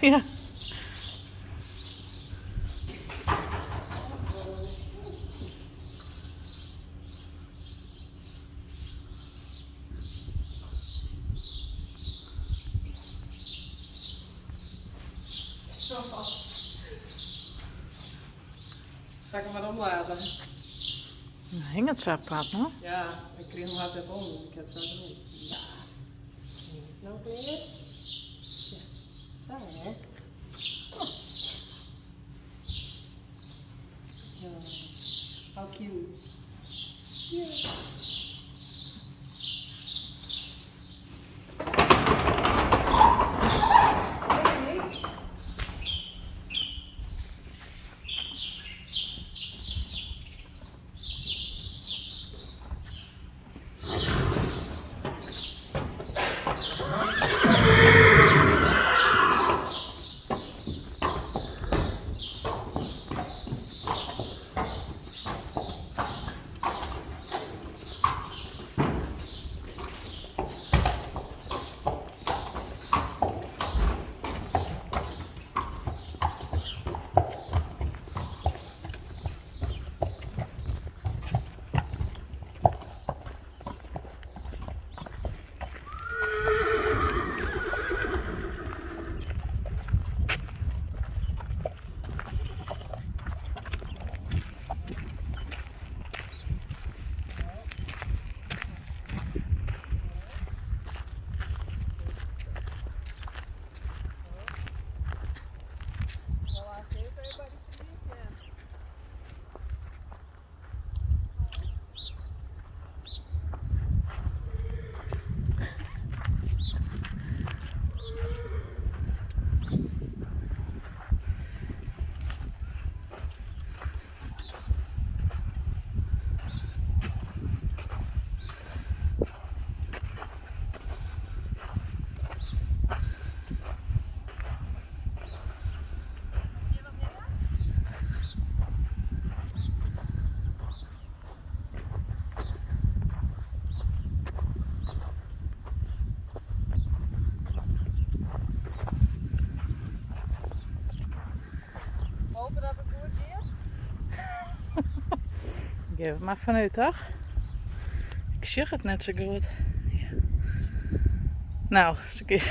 Ja. Sil ik him wat omlade? Hinget sa apart, no? Ja, ik krige him hast net om, dus ik ha it sa dien. Ja. Is it no klear? Ja. Sa hè. Ja. How cute. Ja. Hopen dat it goed giet. Gean we mar fanút, toch? Ik sjoch it net sa goed. Ja. No, se.